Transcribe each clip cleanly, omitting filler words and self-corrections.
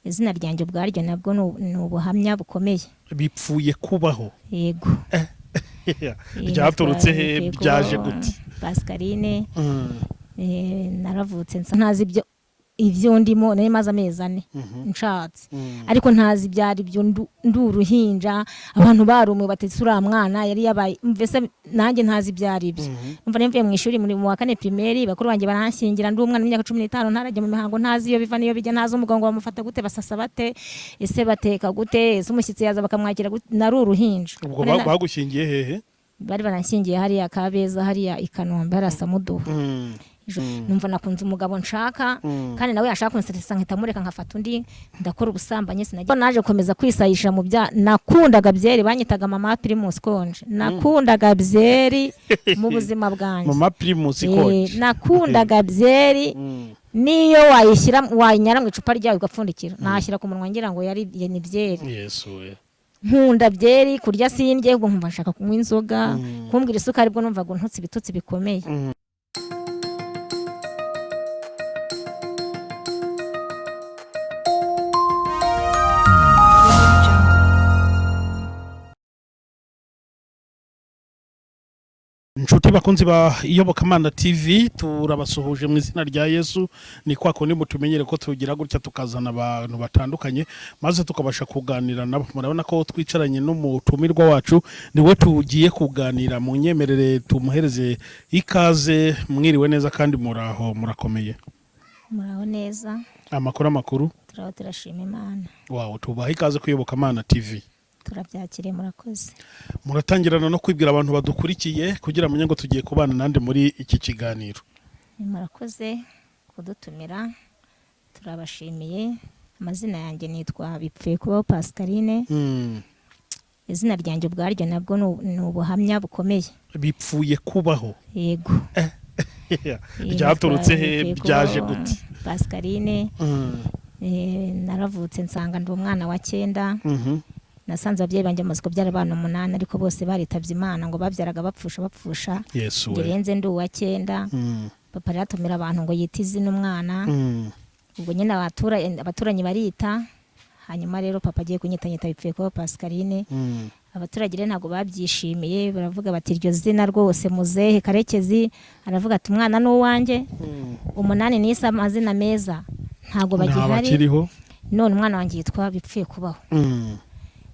Izina ryanjye ubwaryo nabwo ni ubuhamya bukomeye. Bipfuye kubaho. Yego. Ryaturutse he? Byaje gute? Pascaline, naravutse nsa ntazi ibyo ndimo. Nari maze amezi 4 nshatse, ariko ntazi ibyo ari byo. Ndi uruhinja, abantu barumwe batetse uriya mwana yari yabaye, mbese nanjye ntazi ibyo ari byo. Umva, mvuye mu ishuri muri mu wa kane primaire, bakuru banjye baranshyingira ndi umwana w'imyaka 15, ntarajya mu mihango, ntazi iyo biva n'iyo bijya, ntazi umugabo ngo bamufata gute, basasa bate, ese bateka gute, ese umushyitsi yaza bakamwakira gute. Nari uruhinja. Ubwo bagushyingiye hehe? Bari baranshyingiye hariya Kabeza, hariya i Kanombe, hariya Samuduha. Numva nakunze umugabo nshaka, kandi nawe yashaka kunsetsa nkahita mureka nkafata undi, ndakora ubusambanyi. Sinagiye, naje gukomeza kwisayisha mu bya nakundaga byeri, banyitaga mama Primus konje. Nakundaga byeri mu buzima bwanjye. Mama Primus konje. Nakundaga byeri, niyo wayishyira wayinyara mu icupa ryawe ugapfundikira nashyira ku munwa ngira ngo yari ni byeri. Yesu we. Nkunda byeri, kurya sindye, ubwo nkumva nshaka kunywa inzoga, kumbwira isukari bwo numvaga untutse ibitutsi bikomeye. Inshuti bakunzi ba Iyobokamana TV, turabasuhuje mu izina rya Yesu. Ni kwa kundi mutumenyere ko tugira gutya tukazana abantu batandukanye maze tukabasha kuganira nabo. Murabona ko twicaranye n'umutumirwa wacu, niwe tugiye kuganira. Mu nyemerere tumuhereze ikaze. Mwiriwe neza kandi muraho, murakomeye? Muraho neza. Amakuru? Turaho, turashima Imana. Wawe, tubaha ikaze ku Iyobokamana TV. Turabyakiriye, murakoze. Muratangirana no kwibwira abantu badukurikiye kugira amenye ngo tugiye kubana nande muri iki kiganiro. Murakoze kudutumira, turabashimiye. Amazina yanjye nitwa Bipfuye kubaho Pascaline. Izina ryanjye ubwaryo nabwo ni ubuhamya bukomeye. Bipfuye kubaho. Yego. Ryaturutse he? Byaje gute? Pascaline, naravutse nsanga ndi umwana wa 9. Nasanze ababyeyi banjye bamaze kubyara abana 8, ariko bose baritabye Imana, ngo babyaraga bapfusha. Yesu we. Ngerenze ndi uwa 9. Papa rero atumira abantu ngo yite izina umwana. Ubwo nyine abaturanyi barita, hanyuma rero papa agiye kunyitanyita Bipfuye kuba Pascaline. Abaturage rero ntabwo babyishimiye, baravuga bati iryo zina rwose muzehe Karekezi aravuga ati umwana ni uwanjye, 8 nise amazina meza ntabwo bagihari, none umwana wanjye yitwa Bipfuye kubaho.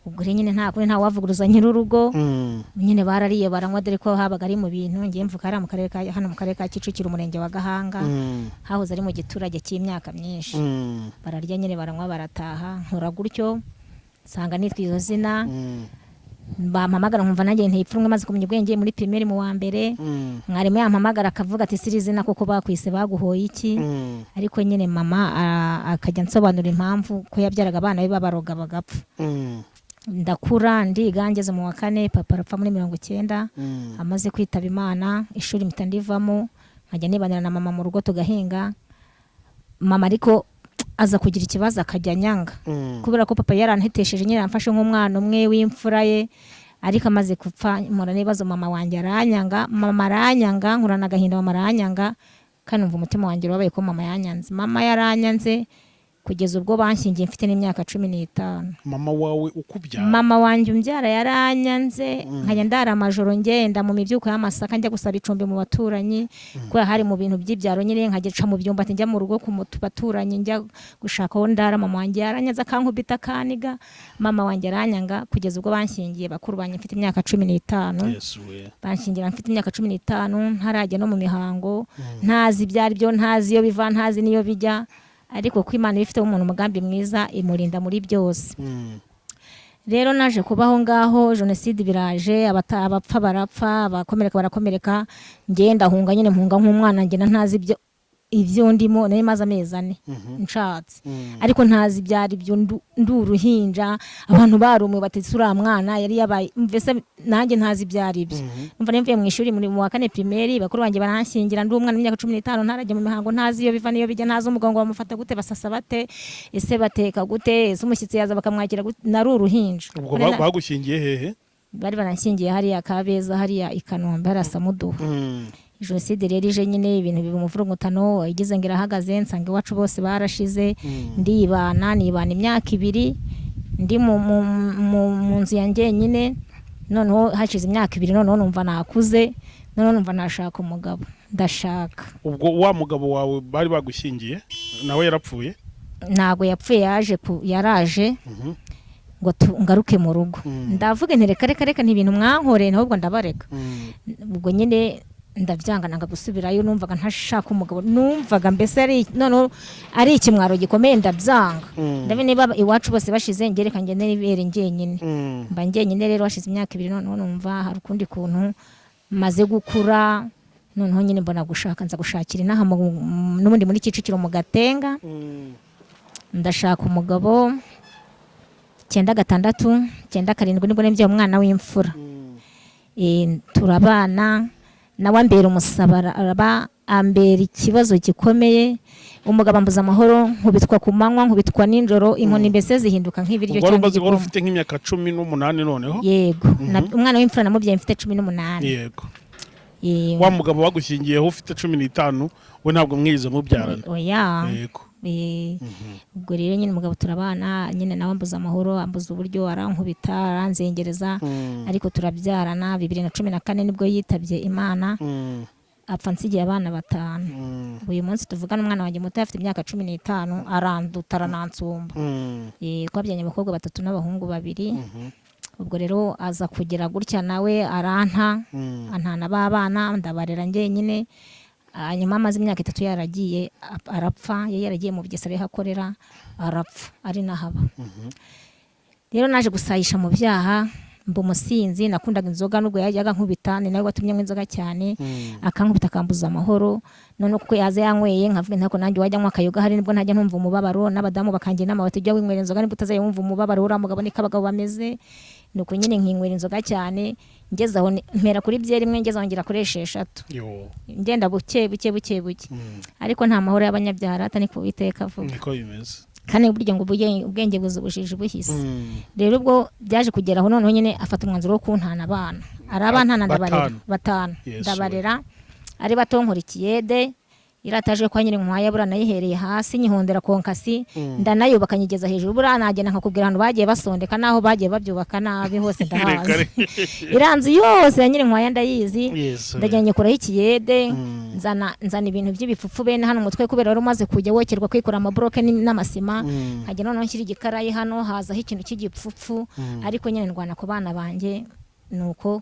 Ubwo rero nyine nta kuri nta wavuguruza nyir'urugo. Nyine barariye baranywa, dore ko habaga ari mu bintu. Ngiye mvuka hariya mu karere ka hano mu karere ka Kicukiro, umurenge wa Gahanga, hahoze ari mu giturage cy'imyaka myinshi. Bararya nyine baranywa barataha, nkora gutyo nsanga nitwa izo zina. Bampamagara nkumva nanjye ntipfunwe. Maze kumenya ubwenge muri primaire mu wa mbere, mwarimu yampamagara akavuga ati siri zina koko bakwise baguhoye iki? Ariko nyine mama akajya nsobanura impamvu ko yabyaraga abana be babaroga bagapfa. Ndakura ndiga, ngeze mu wa 4 papa arapfa muri 90. Amaze kwitaba Imana ishuri mpita ndivamo, nkajya nibanira na mama mu rugo tugahinga. Mama ariko aza kugira ikibazo akajya anyanga, kubera ko papa yarantetesheje nyine yaramfashe nk'umwana umwe w'imfura ye. Ariko amaze gupfa mpura n'ibibazo, mama wanjye aranyanga, mama aranyanga, nkurana agahinda, mama aranyanga, kandi numva umutima wanjye urabaye ko mama yanyanze. Mama yaranyanze kugeza ubwo banshyingiye mfite n'imyaka 15. Mama wawe ukubyara? Mama wanjye umbyara yaranyanze, nkajya ndara amajoro ngenda mu mibyuko y'amasaka njya gusaba icumbi mu baturanyi, kubera hari mu bintu by'ibyaro nyine, nkagica mu byumba njya mu rugo ku baturanyi njya gushaka aho ndara. Mama wanjye yaranyanze akankubita akaniga, mama wanjye aranyanga kugeza ubwo banshyingiye bakuru banjye mfite imyaka 15. Yesu we. Banshyingira mfite imyaka 15, ntarajya no mu mihango, ntazi ibyo ari byo, ntazi iyo biva, ntazi n'iyo bijya. Ariko ko Imana ifite umuntu umugambi mwiza imurinda muri byose. Rero naje kubaho ngaho, jenoside biraje, abapfa barapfa, abakomereka barakomereka, ngenda hunga nyine, mpunga nk'umwana ngenda ntazi ibyo ndimo. Nari maze amezi 4 nshatse, ariko ntazi ibyo ari byo. Ndi uruhinja, abantu barumwe batetse uriya mwana yari yabaye, mbese nanjye ntazi ibyo ari byo. Umva, mvuye mu ishuri muri mu wa kane primaire, bakuru banjye baranshyingira ndi umwana w'imyaka 15, ntarajya mu mihango, ntazi iyo biva n'iyo bijya, ntazi umugabo ngo bamufata gute, basasa bate, ese bateka gute, ese umushyitsi yaza bakamwakira gute. Nari uruhinja. Ubwo bagushyingiye hehe? Bari baranshyingiye hariya Kabeza, hariya i Kanombe, hariya Samuduha. Jenoside rero ije nyine ibintu biba umuvurungutano, igeze ngo irahagaze, nsanga iwacu bose barashize. Ndibana, nibana imyaka 2 ndi mu nzu ya njyenyine. Noneho hashize imyaka 2, noneho numva nakuze, noneho numva nashaka umugabo, ndashaka. Ubwo wa mugabo wawe bari bagushyingiye nawe yarapfuye? Ntago yapfuye, yaraje ngo ngaruke mu rugo. Ndavuga nti reka reka reka, ni ibintu mwankoreye, ahubwo ndabareka. Ubwo nyine ndabyanga, nanga gusubirayo. Numvaga ntashaka umugabo, numvaga mbese ari noneho ari ikimwaro gikomeye, ndabyanga. Ndabe niba iwacu bose bashize, ngereka ngende nibere njyenyine. Mba njyenyine rero hashize imyaka 2, noneho numva hari ukundi kuntu maze gukura, noneho nyine mbona gushaka, nza gushakira inaha n'ubundi muri Kicukiro mu Gatenga. Ndashaka umugabo 96, 97 nibwo nabyaye umwana w'imfura. Turabana nawe, ambera umusabara, araba ambera ikibazo gikomeye. Umugabo ambuza amahoro, nkubitwa ku manywa, nkubitwa nijoro, inkoni mbese zihinduka nk'ibiryo Ubwo wari cyangwa umaze, wari igikoma. ufite nk'imyaka 18 noneho? Yego. Umwana w'imfura namubyaye mfite 18. Wa mugabo bagushyingiyeho ufite 15 we ntabwo mwigeze mubyarana? Oya. Yego. Ubwo rero nyine umugabo turabana nyine, nawe ambuza amahoro, ambuza uburyo, arankubita, aranzengereza, ariko turabyarana. 2014 nibwo yitabye Imana, apfa nsigiye abana 5. Uyu munsi tuvugana umwana wanjye muto afite imyaka 15, aranduta, aranansumba. Twabyaranye abakobwa 3 n'abahungu 2. Ubwo rero aza kugira gutya nawe aranta, antana b'abana, ndabarera njyenyine. Hanyuma amaze imyaka 3 yaragiye, arapfa. Yari yaragiye mu Bugesera ariho akorera, arapfa ari nahaba. Rero naje gusayisha mu byaha, mba umusinzi. Nakundaga inzoga, nubwo yajyaga nkubita, ni nawe watumye nywa inzoga cyane. Akankubita, akambuza amahoro. None kuko yaza yanyweye, nkavuga ntako nanjye wajya nywa akayoga, hari nibwo ntajya ntumva umubabaro. N'abadamu bakangira inama bati ujya winywera inzoga nibwo utazajya wumva umubabaro, uriya mugabo niko abagabo bameze. Nuko nyine nkinywera inzoga cyane, ngeze aho mpera kuri byeri imwe, ngeze aho ngera kuri 6. Yo. Ngenda buke buke buke buke, ariko nta mahoro y'abanyabyaha, rata niko Uwiteka avuga. Niko bimeze. Kandi burya ngo ubwenge buza ubujiji buhise. Rero ubwo byaje kugera aho noneho nyine afata umwanzuro wo kuntana abana, arabantana, ndabarera. Batanu. 5. Yesu. Ndabarera ari bato, nkurikiye de irataje kwa nyiri nkwaya, buriya nayihereye hasi, nyihondera konkasi, ndanayubaka nyigeza hejuru. Buriya nagenda nkakubwira ahantu bagiye basondeka n'aho bagiye babyubaka nabi hose ndahazi. Iriya nzu yose ya nyiri nkwaya ndayizi. Yesu. Ndagenda nyikuraho ikiyede, nzana ibintu by'ibipfupfu bene hano umutwe, kubera wari umaze kujya wokerwa kwikora amaboroke n'amasima. Nkajya noneho nshyira igikarayi hano, hazaho ikintu cy'igipfupfu. Ariko nyine ndwana ku bana banjye, nuko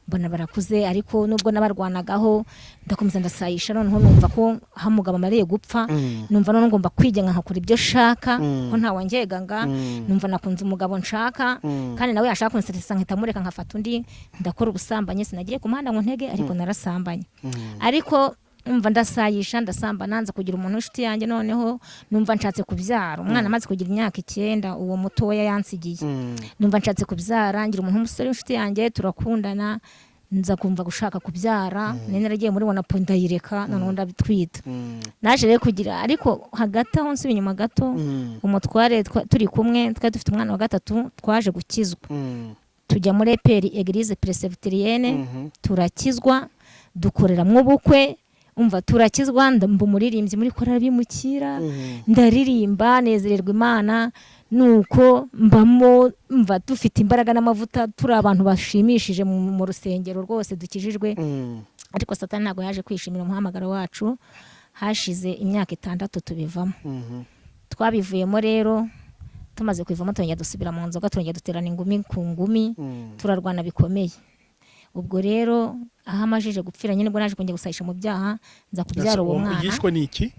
mbona barakuze. Ariko nubwo nabarwanagaho, ndakomeza ndasayisha. Noneho numva ko aho umugabo amariye gupfa, numva noneho ngomba kwigenga nkakora ibyo nshaka, ko ntawangeganga. Numva nakunze umugabo nshaka, kandi nawe yashaka kunseresa nkahita mureka nkafata undi. Ndakora ubusambanyi, sinagiye ku muhanda ngo ntege, ariko narasambanye. Ariko umva, ndasayisha, ndasambana, nza kugira umuntu w'inshuti yanjye. Noneho numva nshatse kubyara umwana amaze kugira imyaka 9, uwo mutoya yansigiye. Numva nshatse kubyara, ngira umuntu w'umusore w'inshuti yanjye, turakundana, nza kumva gushaka kubyara. Nari naragiye muri wonapo, ndayireka, noneho ndabitwita. Naje rero kugira, ariko hagati aho nsubiye inyuma gato, umutware turi kumwe, twari dufite umwana wa gatatu, twaje gukizwa, tujya muri EPR, Église Presbytérienne, turakizwa, dukoreramo ubukwe. Umva, turakizwa, mba umuririmbyi muri korali bimukira, ndaririmba, nezererwa Imana. Nuko mbamo, mva dufite imbaraga n'amavuta, turi abantu bashimishije mu rusengero rwose dukijijwe. Ariko Satani ntabwo yaje kwishimira umuhamagaro wacu. Hashize imyaka 6 tubivamo. Twabivuyemo rero, tumaze kubivamo turongera dusubira mu nzoga, turongera duterana ingumi ku ngumi, turarwana bikomeye. Ubwo rero aho amajije gupfira nyine, ubwo naje kongera gusayisha mu byaha, nza kubyara uwo mwana. Yishwe ni iki?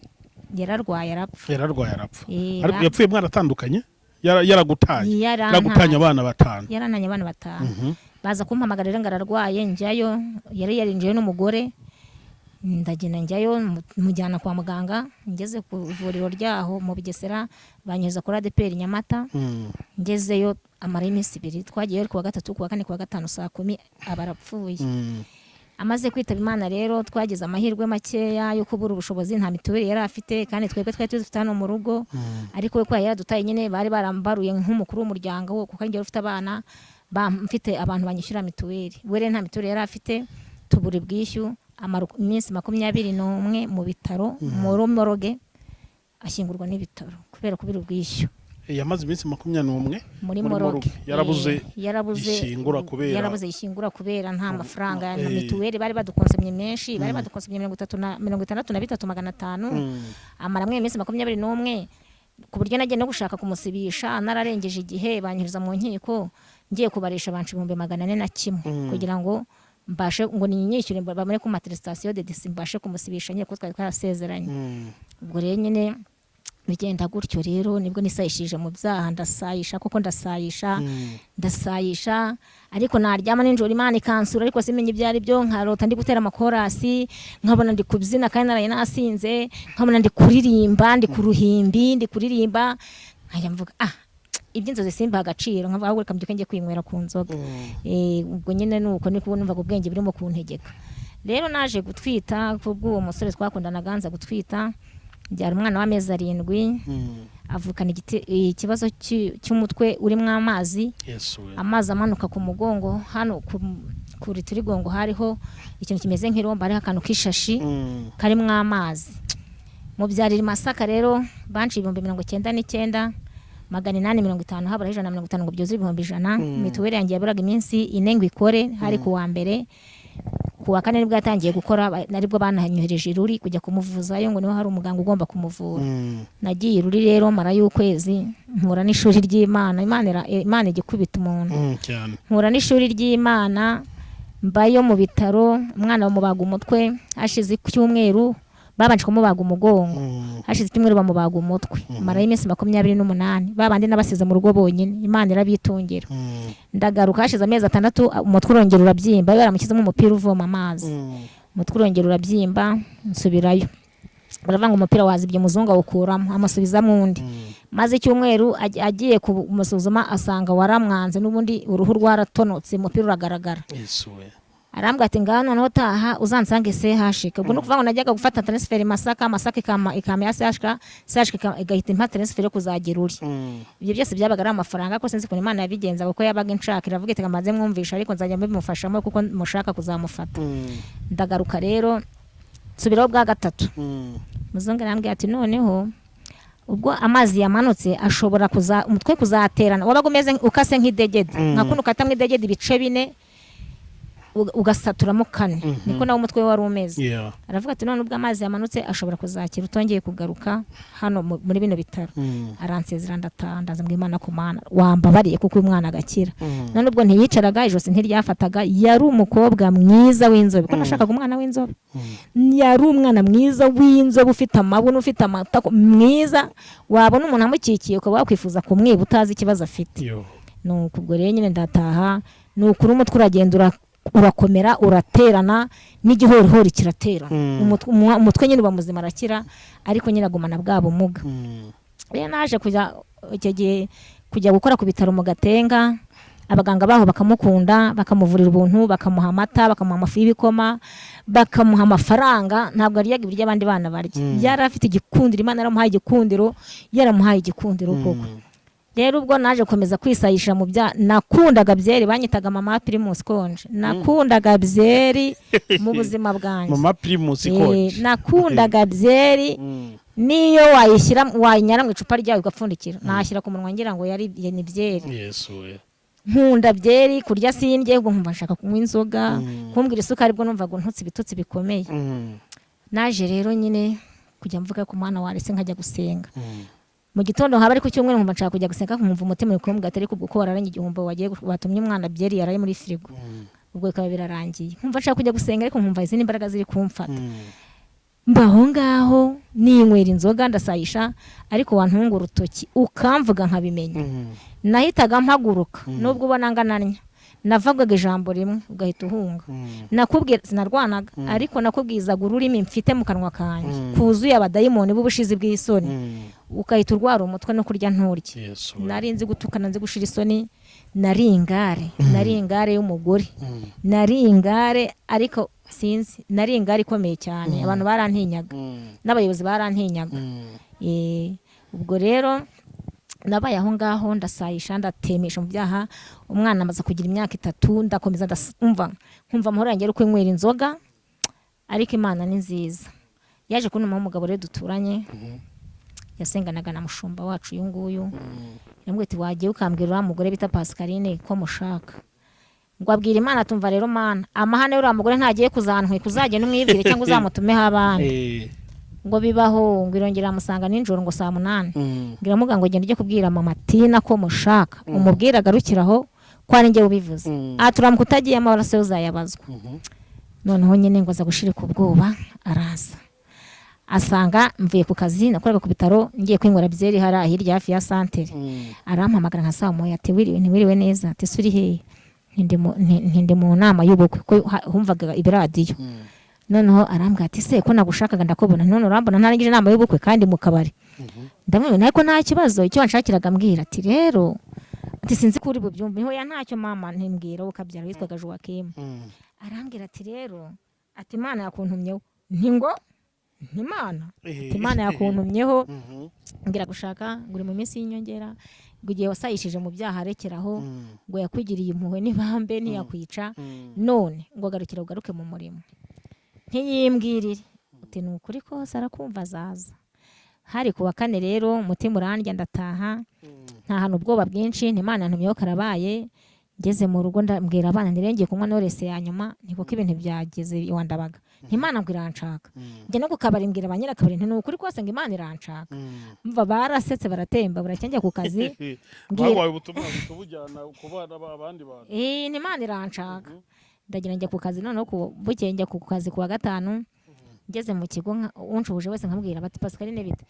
Yararwaye arapfa. Yararwaye arapfa? Ariko yapfuye mwaratandukanye, yaragutaye? Yarantaye. Yaragutanye abana 5? Yarananye abana 5. Baza kumpamagara rero ngo ararwaye, njyayo. Yari yarinjiye n'umugore, ndagenda njyayo, mujyana kwa muganga. Ngeze ku ivuriro ryaho mu Bugesera, banyohereza kuri ADEPR Nyamata. Ngezeyo amara iminsi 2. Twagiyeyo ku wa gatatu, ku wa kane, ku wa gatanu saa 10 aba arapfuye. Amaze kwitaba Imana rero, twagize amahirwe makeya yo kubura ubushobozi. Nta mituweli yari afite, kandi twebwe twari tuzifite hano mu rugo. Ariko we kubera yaradutaye nyine, bari barambaruye nk'umukuru w'umuryango we, kuko njye ufite abana, mfite abantu banyishyura mituweli. We rero nta mituweli yari afite, tubura ubwishyu. Amara iminsi 21 mu bitaro, muri morgue, ashyingurwa n'ibitaro kubera kubura ubwishyu. Yamaze iminsi 21 muri muri morgue. Morgue. Yarabuze Yarabuze gishyingura kubera yarabuze gishyingura kubera nta mafaranga na mituweli. Bari badukonsomye menshi, bari badukonsomye mirongo itatu na 63,500. Amaramwe iminsi 21, ku buryo nagiye no gushaka kumusibisha nararengeje igihe, banyuriza mu nkiko, ngiye kubarisha banca 401,000 kugira ngo mbashe ngo ninyishyure, bamare ku attestation de décès, mbashe kumusibisha nyine, kuko twari twarasezeranye. Ubwo rero nyine bigenda gutyo. Rero nibwo nisayishije mu byaha, ndasayisha koko, ndasayisha, ndasayisha, ariko naryama nijoro Imana ikansura, ariko simenye ibyo ari byo. Nkarota ndi gutera amakorasi, nkabona ndi kubyina kandi naraye nasinze, nkabona ndi kuririmba, ndi ku ruhimbi ndi kuririmba, nkajya mvuga ah, iby'inzozi simba agaciro, nkavuga ahubwo reka mbyuke njye kwinywera ku nzoga. Ubwo nyine nuko niko numvaga ubwenge burimo kuntegeka. Rero naje gutwita kubw'uwo musore twakundanaga, nza gutwita, mbyara umwana w'amezi 7. Avukana ikibazo cy'umutwe urimo amazi, Yesu we. amazi amanuka ku mugongo hano ku rutirigongo, hariho ikintu kimeze nk'irombo, hariho akantu k'ishashi karimo amazi. Mubyarira i Masaka rero, banciye 99,850, haburaho 150 ngo byuzuye 100,000. Mituweli yanjye yaburaga iminsi 4 ngo ikore, hari ku wa mbere, ku wa kane nibwo yatangiye gukora, naribwo bananyohereje i Ruri kujya kumuvuzayo, ngo niho hari umuganga ugomba kumuvura. Nagiye i Ruri rero, marayo ukwezi, mpura n'ishuri ry'Imana. Imana ijya ikubita umuntu. Cyane. Mpura n'ishuri ry'Imana, mbayo mu bitaro, umwana bamubaga umutwe hashize icyumweru. Babanje kumubaga umugongo, hashize icyumweru bamubaga umutwe. Marayo iminsi 28, babandi nabasize mu rugo bonyine, Imana irabitungira. Ndagaruka hashize amezi 6, umutwe urongera urabyimba, bari baramushyizemo umupira uvoma amazi. Umutwe urongera urabyimba, nsubirayo, baravuga ngo umupira wazibye, umuzungu awukuramo, amusubizamo undi. Maze icyumweru agiye kumusuzuma asanga waramwanze n'ubundi, uruhu rwaratonotse, umupira uragaragara. Yesu we. Arambwira ati ngaho noneho taha uzansange CHK. Ubwo ni ukuvuga ngo najyaga gufata transfert Masaka, Masaka ikampa ya CHK, CHK igahita impa transfert yo kuzagira uri. Ibyo byose byabaga ari amafaranga, ko sinzi ukuntu Imana yabigenza, kuko yabaga inshaka, iravuga iti maze mwumvisha, ariko nzajya mbimufashamo kuko mushaka kuzamufata. Ndagaruka rero, nsubiraho bwa gatatu. Muzungu arambwira ati noneho ubwo amazi yamanutse, ashobora kuza umutwe kuzaterana, wabaga umeze ukase nk'idegede, nka kuno ukatamo idegede ibice bine, ugasaturamo kane, niko nawe umutwe we wari umeze. Aravuga ati none ubwo amazi yamanutse, ashobora kuzakira utongeye kugaruka hano muri bino bitaro. Aransezera, ndataha, ndaza mbwira Imana ku Mana wambabariye kuko uyu mwana agakira. None ubwo ntiyicaraga, ijosi ntiryafataga, yari umukobwa mwiza w'inzobe, kuko nashakaga umwana w'inzobe. Yari umwana mwiza w'inzobe, ufite amabuno, ufite amatako, mwiza, wabona umuntu amukikiye ukaba wakwifuza kumwiba utazi ikibazo afite. Yo. Nuko ubwo rero nyine ndataha, ni ukuri umutwe uragenda urakomera, uraterana, n'igihorihori kiraterana. Umutwe nyine uba muzima, arakira, ariko nyine agumana bwa bumuga. Rero naje kujya icyo gihe kujya gukora ku bitaro mu Gatenga, abaganga baho bakamukunda, bakamuvurira ubuntu, bakamuha amata, bakamuha amafu y'ibikoma, bakamuha amafaranga, ntabwo aryaga ibiryo abandi bana barya. Yari afite igikundiro, Imana yaramuhaye igikundiro, yaramuhaye igikundiro koko. Rero ubwo naje gukomeza kwisayisha mu bya, nakundaga byeri, banyitaga mama Primus konje, nakundaga byeri mu buzima bwanjye. Mama Primus konje. Nakundaga byeri. Niyo wayishyira, wayinyara mu icupa ryawe ugapfundikira, nashyira ku munwa ngira ngo yari ni byeri. Yesu we. Nkunda byeri, kurya sindye, ubwo nkumva nshaka kunywa inzoga. Kumbwira isukari, bwo numvaga untutse ibitutsi bikomeye. Naje rero nyine kujya mvuga ku Mwana waretse nkajya gusenga. Mu gitondo haba ari ku cyumweru, nkumva nshaka kujya gusenga, nkumva umutima uri kumbwira ati ariko ubwo ko wararanye igihombo, wagiye watumye umwana byeri yaraye muri firigo, ubwo bikaba birarangiye. Nkumva nshaka kujya gusenga, ariko nkumva izindi mbaraga ziri kumfata. Mbaho ngaho ninywera inzoga, ndasayisha, ariko wantunga urutoki ukamvuga nkabimenya, nahitaga mpaguruka. Nubwo ubona ngananya, navugaga ijambo rimwe ugahita uhunga. Nakubwira, sinarwanaga, ariko nakubwizaga ururimi mfite mu kanwa kanjye kuzuye abadayimoni b'ubushizi bw'isoni, ugahita urwara umutwe, no kurya nturye. Yesu we. Nari nzi gutukana, nzi gushira isoni, nari ingare, nari ingare y'umugore, nari ingare, ariko sinzi, nari ingare ikomeye cyane, abantu barantinyaga, n'abayobozi barantinyaga. Ubwo rero nabaye aho ngaho, ndasayisha, ndatemesha mu byaha. Umwana amaze kugira imyaka 3, ndakomeza, ndumva nkumva amahoro yanjye ari kwinywera inzoga. Ariko Imana ni nziza, yaje kuntumaho umugabo rero duturanye, yasenganaga na mushumba wacu uyu nguyu. Yambwiye ati: "Wagiye ukambwira uriya mugore bita Pascaline ko mushaka." Ngo abwira Imana, tumva rero Mana, amahane y'uriya mugore ntagiye kuzantwika, uzagenda umwibwire cyangwa uzamutumeho abandi. Ngo bibaho, ngo irongera amusanga nijoro ngo saa 8. Ngo iramuga ngo: "Genda ujye kubwira mama Tina ko mushaka, umubwire agarukiraho ko ari njye ubivuze." Aha turamuka utagiyemo amaraso ye uzayabazwa. Noneho nyine ngo aza gushirika ubwoba, araza asanga mvuye ku kazi nakoraga ku bitaro, ngiye kwinywera byeri hariya hirya hafi ya santere. Arampamagara nka saa 1 ati: "Wiriwe?" "Ntiwiriwe neza." Ati: "Ese uri hehe?" Nti: "Ndi mu nama y'ubukwe," ko humvaga ibiradiyo. Noneho arambwira ati: "Se ko nagushakaga ndakubona none urambona ntarangije inama y'ubukwe kandi mu kabari?" Ndamubwira ariko nta kibazo, icyo wanshakiraga mbwira. Ati: "Rero," ati, "sinzi ko uri bubyumve." "Ntoya ntacyo mama." Ntimbwira wowe ukabyara witwaga Joaquim. Arambwira ati: "Rero," ati, "Imana yakuntumyeho." Nti: "Ngo ntimana?" Ati: "Imana yakuntumyeho." Ngira gushaka ngo uri mu minsi y'inyongera, ngo igihe wasayishije mu byaha arekeraho, ngo yakwigiriye impuhwe n'ibambe ntiyakwica, none ngo agarukira ugaruke mu murimo. Ntiyimbwirire uti: "Ni ukuri kose arakumva azaza." Hari ku wa kane rero, umutima urandya, ndataha ntahana ubwoba bwinshi, ntimana ntumyeho karabaye. Ngeze mu rugo ndabwira abana ntirengeye kunywa Knowless ya nyuma, ni kuko ibintu byageze iwa Ndabaga, ntimana ngo iranshaka. Njya no ku kabari mbwira ba nyirakabari nti: "Ni ukuri kose ngo Imana iranshaka." Mva barasetse baratemba. Buracya njya ku kazi mbwira Baguhaye ubutumwa buhita ubujyana ku bana b'abandi bantu. Eh, ntimana iranshaka. Ndagira njya ku kazi, noneho bukeye njya ku kazi ku wa gatanu. Ngeze mu kigo unshuhuje wese nkamubwira bati: "Pascaline bite?"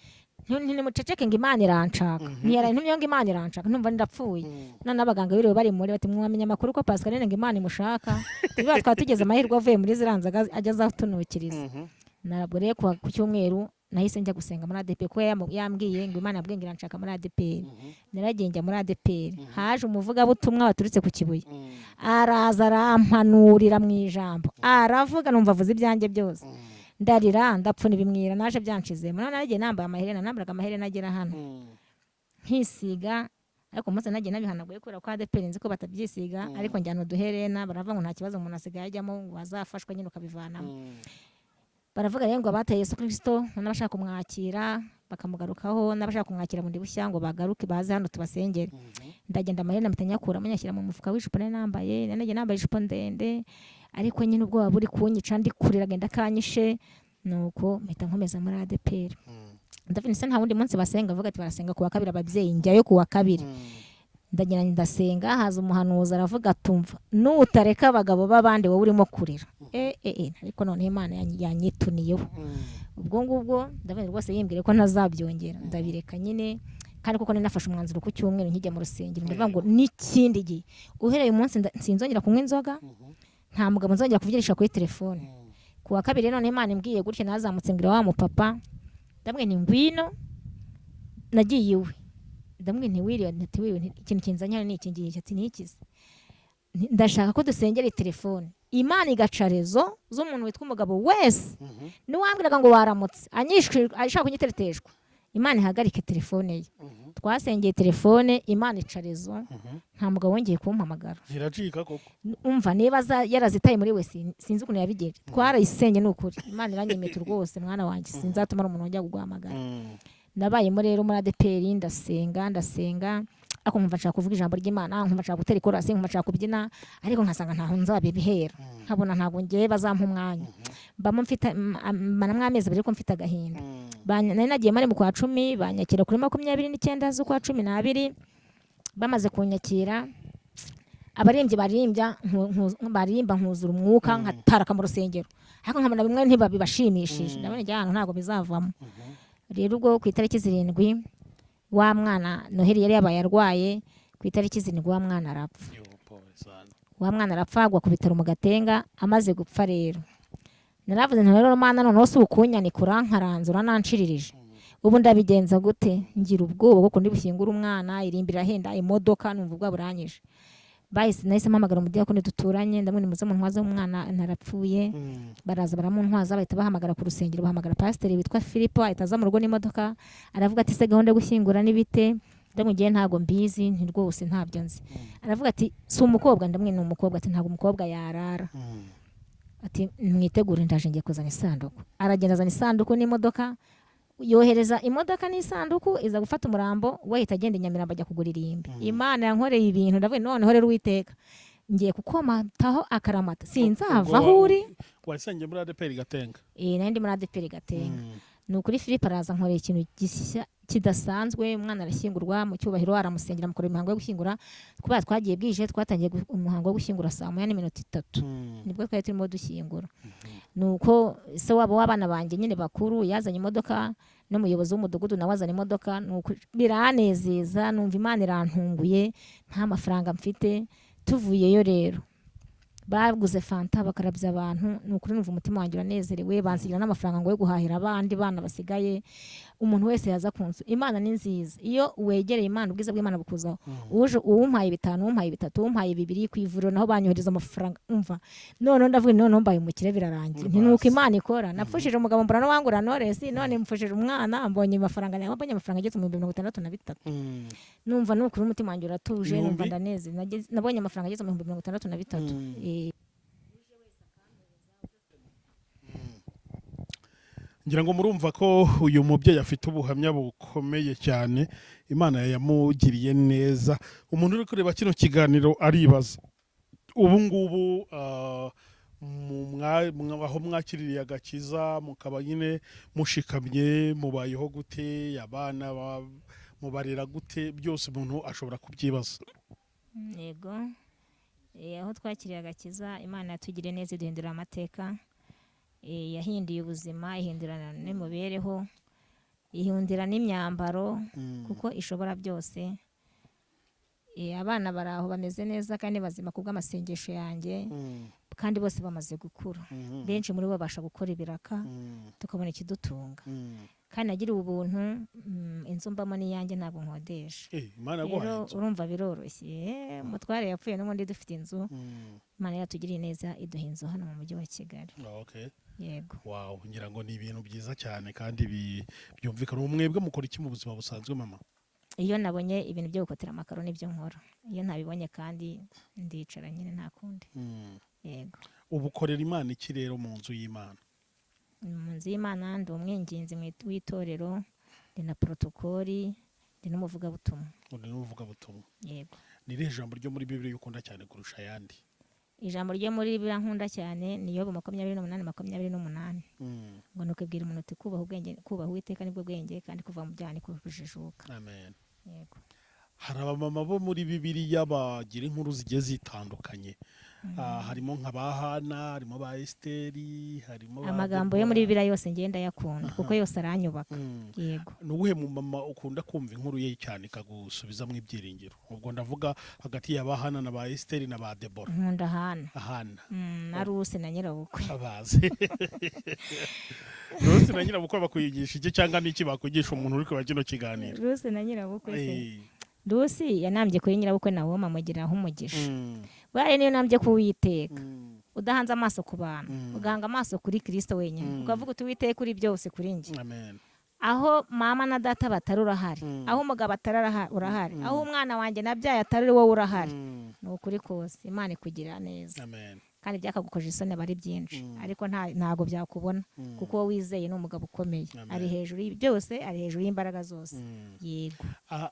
"Ntimuceceke ngo Imana iranshaka, ntiyaraye ntumye ngo Imana iranshaka, numva ndapfuye." None abaganga biriwe bari muri bati: "Mwamenya amakuru ko Pascaline ngo Imana imushaka?" Tuba twaba tugeze amahirwe avuye muri ziriya nzoga ajya azatunukiriza. Ntabwo rero ku cyumweru nahise njya gusenga muri ADEPR kuko yambwiye ngo Imana yabwiye ngo iranshaka muri ADEPR. Naragiye njya muri ADEPR, haje umuvugabutumwa waturutse ku Kibuye, araza arampanurira mu ijambo, aravuga numva avuze ibyanjye byose, ndarira ndapfuna ibimwira naje byanshizemo. None naragiye nambaye amaherena, nambaraga amaherena agera hano, nkisiga, ariko umunsi nagiye nabihanaguye kubera ko ADEPR nzi ko batabyisiga, ariko njyana uduherena, baravuga ngo nta kibazo umuntu asigaye ajyamo, ngo wazafashwa nyine ukabivanamo. Baravuga rero ngo abateye Yesu Kristo n'abashaka kumwakira bakamugarukaho n'abashaka kumwakira bundi bushya ngo bagaruke baze hano tubasengere. Ndagenda amaherena mpita nyakuramo nyashyira mu mufuka w'ijipo nari nambaye. Nari nagiye nambaye ijipo ndende, ariko nyine ubwoba buri kunyica, ndi kurira agenda kanyishe. Nuko mpita nkomeza muri ADEPR. Ndavuga nti: "Se nta wundi munsi basenga?" Avuga ati: "Barasenga ku wa kabiri ababyeyi." Njyayo ku wa kabiri, ndagira ndasenga, haza umuhanuzi aravuga atumva: "Nutareka abagabo b'abandi wowe urimo kurira." E, e, e, ariko noneho Imana yanyituniyeho ubwo ngubwo. Ndavuga rwose yimbwire ko ntazabyongera, ndabireka nyine. Kandi kuko nari nafashe umwanzuro ku cyumweru nkijya mu rusengero, ndavuga ngo n'ikindi gihe uhereye umunsi sinzongera kunywa inzoga, nta mugabo nzongera kuvugisha kuri telefone. Ku wa kabiri none Imana imbwiye gutya, nazamutse mbwira wa mupapa, ndamubwira nti: "Ngwino." Nagiye iwe, ndamubwira nti: "Wiriwe?" Nti: "Wiriwe." Nti: "Ikintu kinzanye hano ni iki ngiki." Ati: "Ni ikize?" Nti: "Ndashaka ko dusengera telefone, Imana igaca réseau z'umuntu witwa umugabo wese niwambwiraga ngo waramutse anyishwe ashaka kunyitereteshwa, Imana ihagarike telefone ye." Twasengeye telefone, Imana ica réseau, nta mugabo wongeye kumpamagara. Ziracika koko. Umva, niba yarazitaye muri we sinzi ukuntu yabigenje. Twarayisenye, ni ukuri Imana iranyemeta rwose. Mwana wanjye, sinzatuma ari umuntu wongera kuguhamagara. Nabayemo rero muri ADEPR, ndasenga ndasenga, ariko nkumva nshaka kuvuga ijambo ry'Imana, nkumva nshaka gutera ikorasi, nkumva nshaka kubyina, ariko nkasanga ntaho nzabibihera, nkabona ntabwo ngewe bazampa umwanya. Mbamo mfite maramwo amezi 2 ariko mfite agahinda. Nari nagiye muri mu kwa 10, banyakira kuri 29 z'ukwa 12. Bamaze kunyakira, abaririmbyi baririmbya baririmba nkuzura umwuka, nkataraka mu rusengero, ariko nkabona bimwe ntibabibashimishije. Ndabona ijya ahantu ntabwo bizavamo. Rero ubwo ku itariki 7 wa mwana Noheli yari yabaye arwaye, ku itariki 7 wa mwana arapfa. Yo, pole sana. Wa mwana arapfa, agwa ku bitaro mu Gatenga. Amaze gupfa rero naravuze nti: "Rero Mana, noneho si ukunyanika, urankaranze, urananshirije, ubu ndabigenza gute?" Ngira ubwoba bwo kundi bushyingura umwana, irimbi irahenda, imodoka, numva ubwoba buranyishe. Bahise nahise mpamagara umudiyakoni duturanye, ndamubwira: "Muze muntwaze umwana, ntarapfuye." Baraza baramuntwaza, bahita bahamagara ku rusengero, bahamagara pasiteri witwa Filipo, ahita aza mu rugo n'imodoka. Aravuga ati: "Se gahunda yo gushyingura ni bite?" Ndamubwiye ntabwo mbizi, nti rwose ntabyo nzi. Aravuga ati: "Si umukobwa?" Ndamwe ni umukobwa. Ati: "Ntabwo umukobwa yarara." Ati mwitegure, ndaje ngiye kuzana isanduku. Aragenda azana isanduku n'imodoka, yohereza imodoka n'isanduku iza gufata umurambo, we ahita agenda i Nyamirambo ajya kugura irimbi. Imana yankoreye ibintu, ndavuga noneho rero Uwiteka ngiye kukomataho akaramata, sinzava aho uri. Wasengeye muri ADEPR Gatenga? Eh, nari ndi muri ADEPR Gatenga. Ni ukuri Philippe araza nkoreye ikintu gishya kidasanzwe. Umwana arashyingurwa mu cyubahiro, aramusengera, amukorera imihango yo gushyingura. Kubera twagiye bwije, twatangiye umuhango wo gushyingura saa 1:30, nibwo twari turimo dushyingura. Nuko se wabo w'abana banjye nyine bakuru yazanye imodoka, n'umuyobozi w'umudugudu nawe azana imodoka. Nuko biranezeza, numva Imana irantunguye, nta mafaranga mfite. Tuvuyeyo rero baguze fanta bakarabya abantu. Ni ukuri numva umutima wanjye uranezerewe, bansigira n'amafaranga ngo yo guhahira abandi bana basigaye. Umuntu wese yaza ku nzu. Imana ni nziza, iyo wegereye Imana ubwiza bw'Imana bukuzaho. Uje uwumpaye 5, uwumpaye 3, uwumpaye 2, ku ivuriro naho banyohereza amafaranga. Umva noneho ndavuga nti noneho mbaye umukire, birarangiye. Nti nuko Imana ikora. Napfushije umugabo mbura n'uwangura Knowless, none mfushije umwana mbonye amafaranga, mbonye amafaranga ageze mu 63,000. Numva ni ukuri umutima wanjye uratuje, numva Ibihumbi? ndanezerewe. Nabonye amafaranga ageze mu 63,000. Ngira ngo murumva ko uyu mubyeyi afite ubuhamya bukomeye cyane, Imana yamugiriye neza. Umuntu uri kureba kino kiganiro aribaza ubu ngubu, aho mwakiririye agakiza mukaba nyine mushikamye, mubayeho gute? Abana mubarera gute? Byose umuntu ashobora kubyibaza. Yego. Aho twakiriye agakiza, Imana yatugiriye neza, iduhindurira amateka. Yahinduye ubuzima, ihindura n'imibereho, ihindura n'imyambaro, kuko ishobora byose. Abana bari aho bameze neza kandi bazima kubw'amasengesho yanjye, kandi bose bamaze gukura. Benshi muri bo babasha gukora ibiraka, tukabona ikidutunga. Kandi nagiriwe ubuntu, inzu mbamo n'iyanjye, ntabwo nkodesha. Imana yaguhaye Rero inzu. urumva biroroshye. Umutware yapfuye n'ubundi dufite inzu. Imana yatugiriye neza iduha inzu hano mu mujyi wa Kigali. Yego. Wow, ngira ngo ni ibintu byiza cyane kandi byumvikana. Ubu mwebwe mukora iki mu buzima busanzwe, mama? Iyo nabonye ibintu byo gukotera amakaro nibyo nkora. Iyo ntabibonye kandi ndicara nyine, nta kundi. Yego. Ubu ukorera Imana iki rero mu nzu y'Imana? Mu nzu y'Imana ndi umwinginzi w'itorero, ndi na protokoli, ndi n'umuvugabutumwa. Uri n'umuvugabutumwa? Yego. Ni irihe jambo ryo muri Bibiliya ukunda cyane kurusha ayandi? Ijambo ryo muri Bibiliya nkunda cyane ni Yobu 28:28. Ngo ni ukubwira umuntu uti kubaha ubwenge, kubaha Uwiteka nibwo bwenge, kandi kuva mu byaha niko kujijuka. Amen. Yego. Hari abamama bo muri Bibiliya bagira inkuru zigiye zitandukanye. Harimo nka ba Hana, harimo ba Esiteri, harimo ba Amagambo yo muri Debora. Bibiliya yose ngenda ndayakunda kuko yose aranyubaka. Yego. Ni uwuhe mumama ukunda kumva inkuru ye cyane ikagusubizamo ibyiringiro? Ubwo ndavuga hagati ya ba Hana na ba Esiteri na ba Debora. Nkunda Hana. Hana. Na Ruse na nyirabukwe. Abazi Ruse na nyirabukwe bakwigisha iki, cyangwa n'iki bakwigisha umuntu uri kureba kino kiganiro? Ruse na nyirabukwe se? Rusi yanambye kuri nyirabukwe Nawomi amugiriraho umugisha. Buriya niyo nambye ku Uwiteka, udahanze amaso ku bantu, ugahanga amaso kuri Kristo wenyine, ukavuga uti Uwiteka uri byose kuri njye. Amen. Aho mama na data batari urahari, aho umugabo atari urahari, aho umwana wanjye nabyaye atari wowe urahari. Ni ukuri kose Imana ikugirira neza. Amen. Kandi byakagukoje isoni aba ari byinshi, ariko ntago byakubona, kuko uwo wizeye ni umugabo ukomeye. Amen. Ari hejuru byose, ari hejuru y'imbaraga zose. Yego.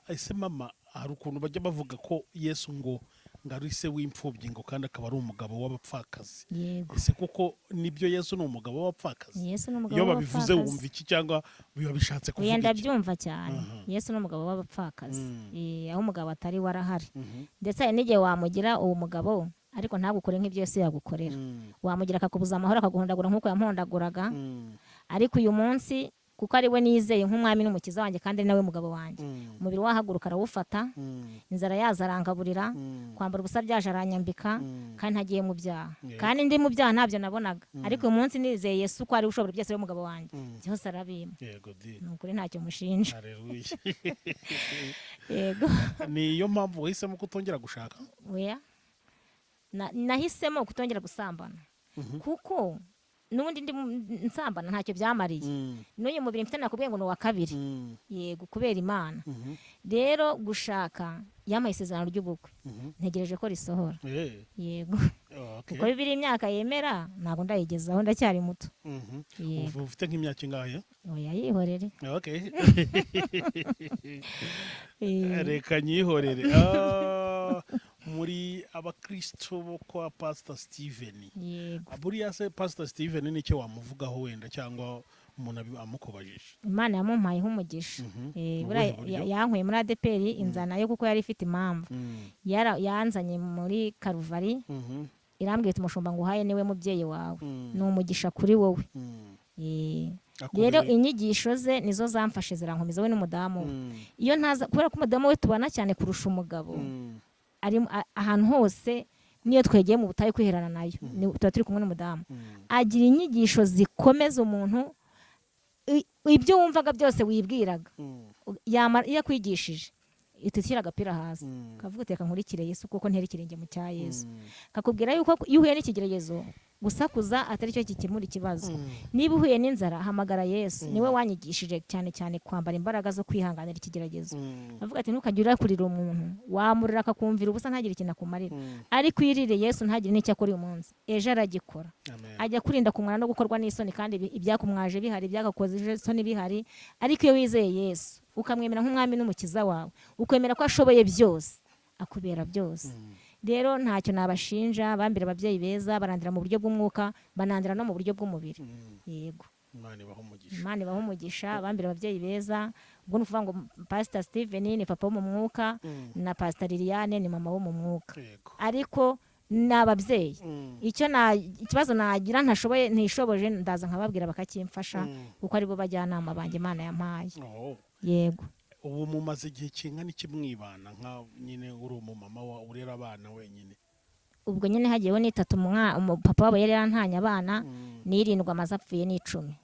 Ese mama, hari ukuntu bajya bavuga ko Yesu ngo ari se w'imfubyi, ngo kandi akaba ari umugabo w'abapfakazi? Yego. Ese kuko nibyo, Yesu ni umugabo w'abapfakazi? Yesu ni umugabo Iyo babivuze w'abapfakazi. wumva iki, cyangwa biba bishatse Oya, kuvuga iki? ndabyumva cyane. Yesu ni umugabo w'abapfakazi. Aho umugabo atari we arahari. Ndetse hari n'igihe wamugira uwo mugabo ariko ntagukore nk'ibyo Yesu yagukorera. Wamugira akakubuza amahoro, akaguhondagura nk'uko yampondaguraga. Ariko uyu munsi kuko ari we nizeye nk'umwami n'umukiza wanjye, kandi ari nawe mugabo wanjye, umubiri wahaguruka arawufata, inzara yaza arangaburira, kwambara ubusa byaje aranyambika, kandi ntagiye mu byaha. Kandi ndi mu byaha ntabyo nabonaga, ariko uyu munsi nizeye Yesu ko ari we ushobora byose, ari we mugabo wanjye, byose arabimpa. Yego di. Ni ukuri ntacyo mushinja. Haleluya. Yego. Niyo mpamvu wahisemo kutongera gushaka? Oya. Nahisemo kutongera gusambana, kuko n'ubundi ndi nsambana ntacyo byamariye. N'uyu mubiri mfite nakubwiye ngo ni uwa kabiri. Yego, kubera Imana. Rero gushaka, yampaye isezerano ry'ubukwe, ntegereje ko risohora. Yego. Okay. Kuko bibiri imyaka yemera ntabwo ndayigezaho, ndacyari muto. Yego. Ufite nk'imyaka ingahe? Oya, yihorere. Okay. Reka nyihorere. Muri abakristo bo kwa Pastor Steven? Yego. Buriya se Pastor Steven nicyo wamuvugaho wenda, cyangwa umuntu amukubajije? Imana yamumpayeho umugisha. Mu Buriya buhe buryo? Yankuye muri ADEPR inzanayo kuko yari ifite impamvu. Yanzanye muri Karuvari, irambwira iti: "Umushumba nguhaye niwe mubyeyi wawe, ni umugisha kuri wowe." Rero inyigisho ze nizo zamfashe, zirankomeza, we n'umudamu we. Iyo ntaza, kubera ko umudamu we tubana cyane kurusha umugabo, ari ahantu hose, niyo twegeye mu butayu kwiherana nayo, tuba turi kumwe n'umudamu. Agira inyigisho zikomeza umuntu, ibyo wumvaga byose wibwiraga, iyo akwigishije ihita ushyira agapira hasi, kavuga uti: "Reka nkurikire Yesu kuko ntera ikirenge mu cya Yesu." Kakubwira yuko iyo uhuye n'ikigeragezo, gusakuza atari cyo gikemura ikibazo. Niba uhuye n'inzara, hamagara Yesu. Niwe wanyigishije cyane cyane kwambara imbaraga zo kwihanganira ikigeragezo. Avuga ati: "Ntukajye urakurira umuntu, wamurira akakumvira ubusa, ntagire ikintu akumarira, ariko iyo uririye Yesu ntagire n'icyo akora uyu munsi, ejo aragikora." Amen. Ajya kurinda kumwara no gukorwa n'isoni, kandi ibyakumwaje bihari, ibyagakoze isoni bihari. Ariko iyo wizeye Yesu, ukamwemera nk'umwami n'umukiza wawe, ukemera ko ashoboye byose, akubera byose. Rero ntacyo nabashinja, bambera ababyeyi beza, barandira mu buryo bw'umwuka, banandira no mu buryo bw'umubiri. Yego. Imana ibahe umugisha. Imana ibahe umugisha, bambera ababyeyi beza. Ubwo ni ukuvuga ngo Pastor Steven ni papa wo mu mwuka, na Pastor Liliane ni mama wo mu mwuka. Ariko ni ababyeyi. Icyo na ikibazo nagira ntashoboye, ntishoboje, ndaza nkababwira bakakimfasha, kuko aribo bajyanama banjye Imana yampaye. Oh. Yego. Ubu mumaze igihe kingana iki mwibana, nka nyine uri umumama wa urera abana wenyine? Ubwo nyine hagiyeho n'itatu, papa wabo yari yarantanye abana, n'irindwi amaze apfuye, n'icumi.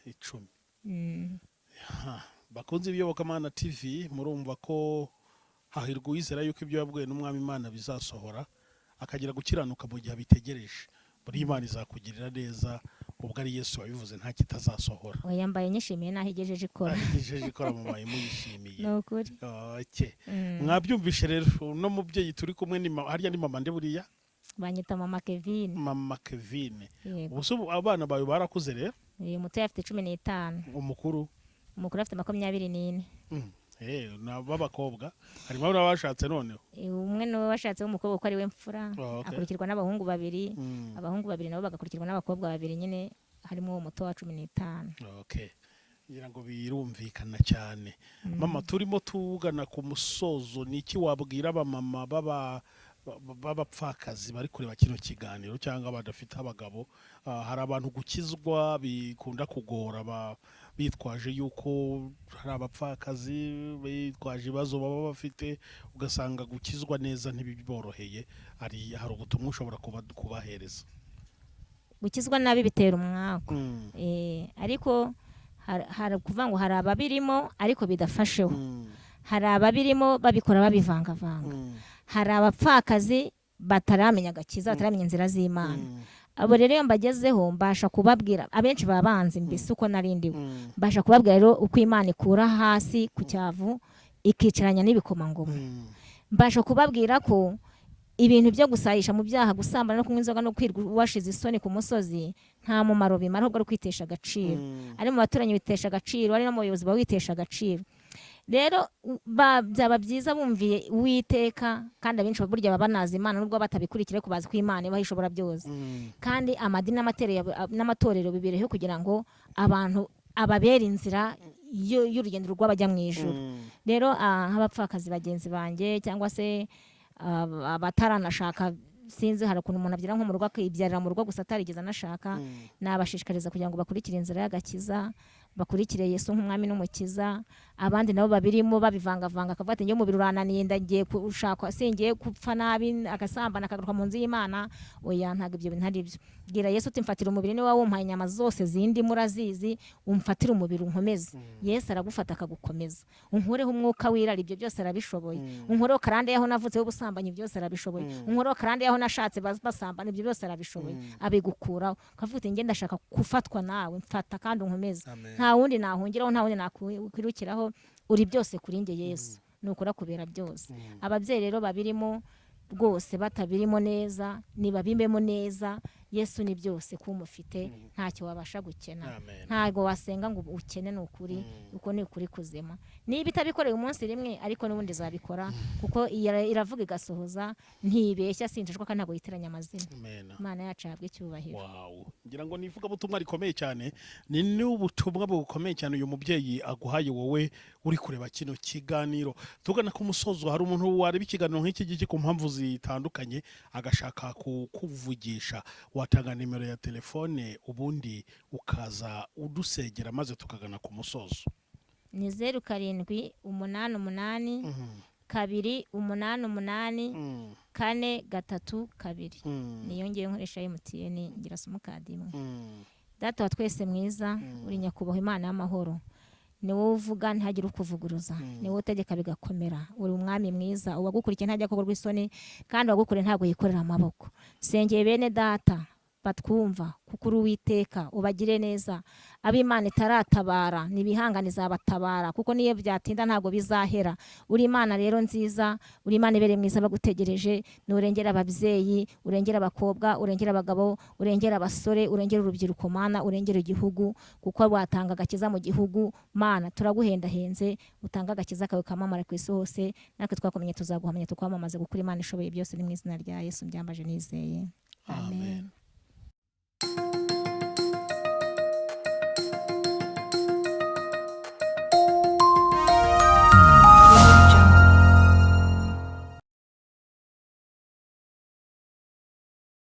10. Mm. Ha, bakunze Iyobokamana TV, murumva ko hahirwa uwizera yuko ibyo yabwiwe n'umwami Imana bizasohora, akagira gukiranuka mu gihe abitegereje. Buri Imana izakugirira neza, ubwo ari Yesu wabivuze, nta kitazasohora. Oya, mbaye nyishimiye n'aho igejeje ikora. Ahigejeje ikora, mubaye muyishimiye. Ni ukuri. Okay. Mwabyumvishe rero, uno mubyeyi turi kumwe ni harya ni mama nde buriya? Banyita Mama Kevin. Mama Kevin. Yego. Ubu se ubu abana bawe barakuze rero? Uyu muto afite 15. Umukuru? Umukuru afite 24. Ni ab'abakobwa, harimo n'abashatse noneho? Umwe niwe washatse w'umukobwa, kuko ari we mfura. Oh, okay. Akurikirwa n'abahungu babiri. Abahungu babiri nabo bagakurikirwa n'abakobwa babiri nyine, harimo uwo muto wa 15. Okay, ngira ngo birumvikana cyane. Mama, turimo tugana ku musozo, ni iki wabwira abamama b'abapfakazi bari kureba kino kiganiro cyangwa badafite abagabo? Hari abantu gukizwa bikunda kugora, bitwaje yuko hari abapfakazi, bitwaje ibibazo baba bafite, ugasanga gukizwa neza ntibiboroheye. Hari ubutumwa ushobora kubahereza? Gukizwa nabi bitera umwaku. Ariko hari kuvuga ngo hari ababirimo ariko bidafasheho, hari ababirimo babikora babivangavanga, hari abapfakazi bataramenya agakiza, bataramenya inzira z'Imana. Abo rero iyo mbagezeho mbasha kubabwira, abenshi baba banzi mbese uko nari ndiwe, mbasha kubabwira rero uko Imana ikura hasi ku cyavu ikicaranya n'ibikomangoma. Mbasha kubabwira ko ibintu byo gusayisha mu byaha, gusambana no kunywa inzoga no kwirwa washize isoni ku musozi nta mumaro bimara, ahubwo ari kwitesha agaciro. Ari mu baturanyi bitesha agaciro, ari no mu bayobozi baba witesha agaciro. Rero byaba byiza bumviye Uwiteka, kandi abenshi burya baba banazi Imana nubwo batabikurikira, ariko bazi ko Imana ibaho ishobora byose. Kandi amadini n'amatorero bibereyeho kugira ngo abantu ababere inzira y'urugendo rw'abajya mu ijuru. Rero nk'abapfakazi bagenzi banjye cyangwa se abataranashaka, sinzi, hari ukuntu umuntu abyara nko mu rugo, akibyarira mu rugo gusa atarigeze anashaka, nabashishikariza kugira ngo bakurikire inzira y'agakiza, bakurikire Yesu nk'umwami n'umukiza. Abandi nabo babirimo babivangavanga, akavuga ati: "Njye umubiri urananiye, ndagiye gushaka, singiye gupfa nabi," agasambana akagaruka mu nzu y'Imana. Oya, ntabwo ibyo bintu ari byo. Bwira Yesu uti: "Mfatira umubiri, niba wumpaye inyama zose zindimo urazizi, umfatire umubiri unkomeze." Yesu aragufata akagukomeza. "Unkureho umwuka w'irari," ibyo byose arabishoboye. "Unkureho karande y'aho navutse y'ubusambanyi," byose arabishoboye. "Unkureho karande y'aho nashatse basambana," ibyo byose arabishoboye, abigukuraho. Ukavuga uti: "Njye ndashaka gufatwa nawe, mfata kandi unkomeze." Amen. Nta wundi nahungiraho, nta wundi nakwirukiraho, uri byose kuri njye Yesu, nukora kubera byose. Ababyeyi rero babirimo Rwose batabirimo neza, nibabimbemo neza. Yesu ni byose, kuba umufite ntacyo wabasha gukena. Amen. Ntabwo wasenga ngo ukene, ni ukuri, uko ni ukuri kuzima. Niba itabikoreye umunsi rimwe, ariko n'ubundi izabikora, kuko iravuga igasohoza, ntibeshya, sinjijwa, kandi ntabwo yitiranya amazina. Amen. Imana yacu ahabwe icyubahiro. Wow. Ngira ngo ni ivugabutumwa rikomeye cyane, ni n'ubutumwa bukomeye cyane uyu mubyeyi aguhaye wowe uri kureba kino kiganiro. Tugana ku musozo, hari umuntu wareba ikiganiro nk'iki ngiki ku mpamvu zitandukanye agashaka kukuvugisha, watanga nimero ya telefone ubundi ukaza udusegera maze tukagana ku musozo. Ni 0788 288 432. Niyo ngiyo nkoresha MTN, ngira simukadi imwe. Data wa twese mwiza, uri nyakubahwa Imana y'amahoro, ni wowe uvuga ntihagire ukuvuguruza, ni wowe utegeka bigakomera. Uri umwami mwiza, uwagukurikiye ntajya akorwa isoni, kandi uwagukuriye ntabwo yikorera amaboko. Sengeye bene data batwumva, kuko uri Uwiteka, ubagire neza. Ab'Imana itaratabara nibihangane, izabatabara, kuko niyo byatinda ntabwo bizahera. Uri Imana rero nziza, uri Imana ibereye mwiza bagutegereje. Nurengera ababyeyi, urengera abakobwa, urengera abagabo, urengera abasore, urengera urubyiruko Mana, urengera igihugu, kuko watanga agakiza mu gihugu. Mana, turaguhendahenze, utanga agakiza kawe kamamara ku isi hose. Natwe twakumenye tuzaguhamenya, tukwamamaze, kuko uri Imana ishoboye byose. Ni mu izina rya Yesu mbyambaje nizeye, amen. Amen.